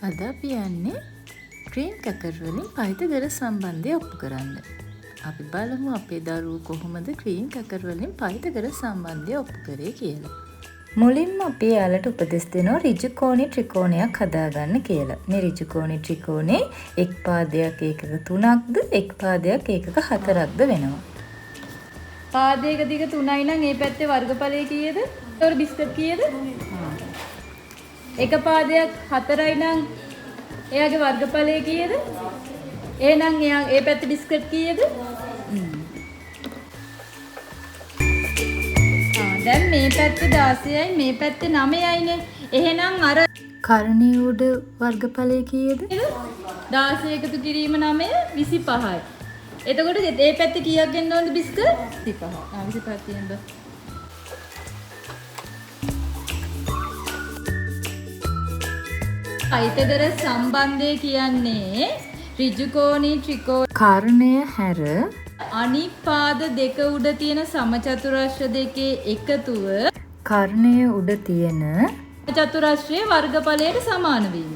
අද අපි යන්නේ ක්‍රීම් කැකර් වලින් පයිතගරස් සම්බන්ධය ඔප්පු කරන්න. අපි බලමු අපේ දරුවෝ කොහොමද ක්‍රීම් කැකර් වලින් පයිතගරස් සම්බන්ධය ඔප්පු කරේ කියලා. මුලින්ම අපි එයාලට උපදෙස් දෙනවා ඍජුකෝණී ත්‍රිකෝණයක් හදාගන්න කියලා. මේ ඍජුකෝණී ත්‍රිකෝණේ එක් පාදයක් ඒකක 3ක්ද එක් පාදයක් ඒකක 4ක්ද වෙනවා. පාදයක දිග 3යි නම් ඒ පැත්තේ වර්ගඵලය කීයද? ඒතකොට බිස්කට් කීයද? එක පාදයක් 4යි නම් එයාගේ වර්ගඵලය කීයද? එහෙනම් එයා ඒ පැත්තේ බිස්කට් කීයද? දැන් මේ පැත්තේ 16යි මේ පැත්තේ 9යිනේ. එහෙනම් අර කර්ණයේ උඩ වර්ගඵලය කීයද? 16 එකතු කිරීම 9 25යි. එතකොට ඒ පැත්තේ කීයක් එන්න ඕනද බිස්කට්? 25. ආ 25 තියෙන්න බෑ. පයිතගරස් සම්බන්ධය කියන්නේ ඍජුකෝණී ත්‍රිකෝණ කර්ණය හැර අනිත් පාද දෙක උඩ තියෙන සමචතුරස්‍ර දෙකේ එකතුව කර්ණය උඩ තියෙන චතුරස්‍රයේ වර්ගඵලයට සමාන වීම.